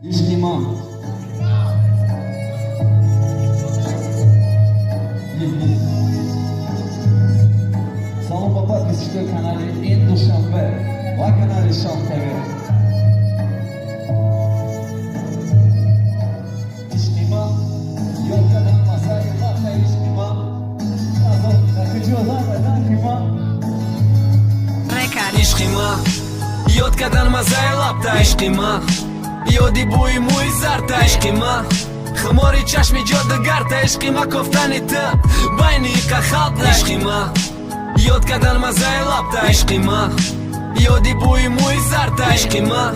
Ишқи ман. Салом ба подписчикои канали Ин Душанбе ва канали Шом ТВ. Ишқи ман, ёд кардан маззаи лабта, ишқи ман. Куҷо занги ман? Ишқи ман, ёд кардан маззаи лабта, ишқи ман. Ёди бӯи мӯи зарта, ишқи ман. Хумори чашми ҷодугарта, ишқи ма, кофтани ту байни иқа халқта, ишқи ман. Ёд кардан маззаи лабта, ишқи ман. Ёди бӯи мӯи зарта, ишқи ман.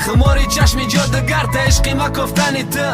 Хумори чашми ҷодугарта, ишқи ма, кофтани ту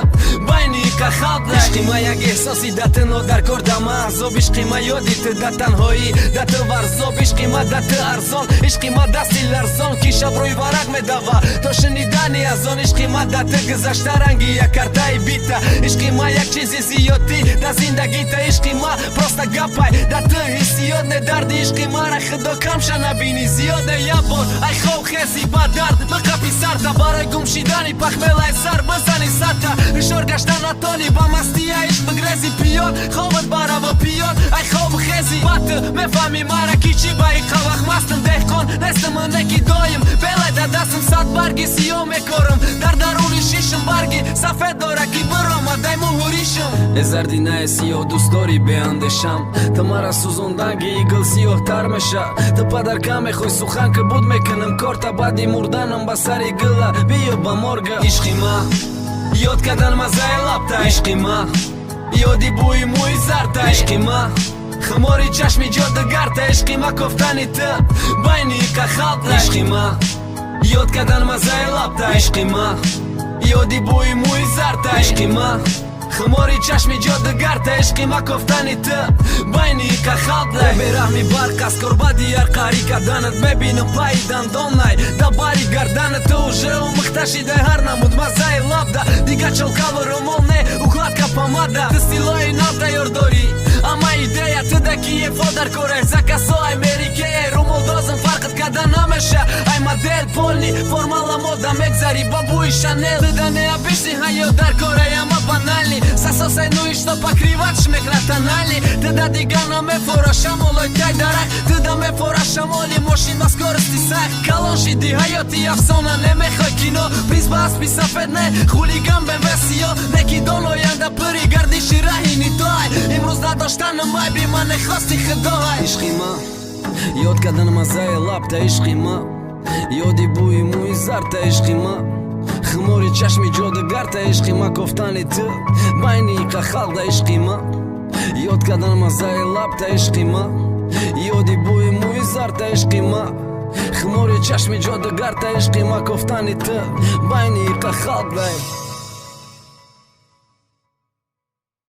байни иқа халқта, ишқи ма. Як эҳсоси да ту нодаркор да ма азоб, ишқи ма. Ёди ту да танҳоӣ да ту варзоб, ишқи ма, да ту арзон, ишқи ма. Дасти ларзон, ки шаб рӯи варақ медава то шунидани аз он, ишқи ма. Да ту гузашта ранги як картаи бита, ишқи ма. Як чизи зиёдтӣ да зиндагита, ишқи ма. Просто гапай да ту ҳиссиёт не дарди ишқи мара худо камша набинӣ зиёд не. Як бор ай хоб хези, ба дард биқапи сарта, барои гум шидани пахмелай сар бизани сата, ҳушёр гашта натонӣ ба мастия ишқ бигрези пиён, хобат барава пиён ай хоб хези ба ту мефаҳмӣ мара ки чӣ ба иқа вақт мастам. Деҳқон нестам неки доим белай да дастам сад барги сиёҳ мекорам, дар даруни шишам барги сафед дора ки биромадай муҳуришам. Э зарди нае сиёҳ дӯстдори беандешам, ту мара сӯзонданги игл сиёҳтар меша. Ту падарка мехоҳӣ сухан ки буд мекунам корта, баъди мурданам ба сари гила биё ба морга. Ишқи ма, ёд кардан маззаи лабта, ишқи ма. Ёди бӯи мӯи зарта, ишқи ма. Хумори чашми ҷодугарта, ишқи ма, кофтани ту байни иқа халқта, ишқи ма. Ёд кардан маззаи лабта, ишқи ма. Ёди бӯи мӯи зарта, ишқи ма. Хумори чашми ҷодугарта, ишқи ма, кофтани ту байни иқа халқта. Бераҳми барқ аз корбади яр қарӣ карданат мебинам пайи дандонай да бари гарданат. Ту уже омӯхта шидай ҳар намуд маззаи лабда, дига чолкаву румол не, укладка, помада. Ту стилои нав тайёр дорӣ, амма идея ту да киефо дар корай закасо ай мерикее румол дозам фарқат карда намеша. Ай модель полный формала мода мегзари ба бӯи Шанел. Ту да необычный ҳаёт дар корай, ама банальный сасосай, ну и что, покрывать мекна тональный. Ту да дига намефора шамолой тай дарахт, ту да мефора шамоли мошин ба скорости сахт. Калон шиди, ҳаёти афсона, немехоҳ кино, приз ба аспи сафед не, хулиган БМВ сиё неки дон оянда пури гардиши раҳи нитоай. Имрӯз надоштанам айби ман нехости худоай. Ишқи ма, ёд кардан маззаи лабта, ишқи ма. Ёди бӯи мӯи зарта, ишқи ма. Хумори чашми ҷодугарта, ишқи ма, кофтани ту байни иқа халқда, ишқи ма. Ёд кардан маззаи лабта, ишқи ма. Ёди бӯи мӯи зарта, ишқи ма. Хумори чашми ҷодугарта, ишқи ма, кофтани ту байни иқа халқда.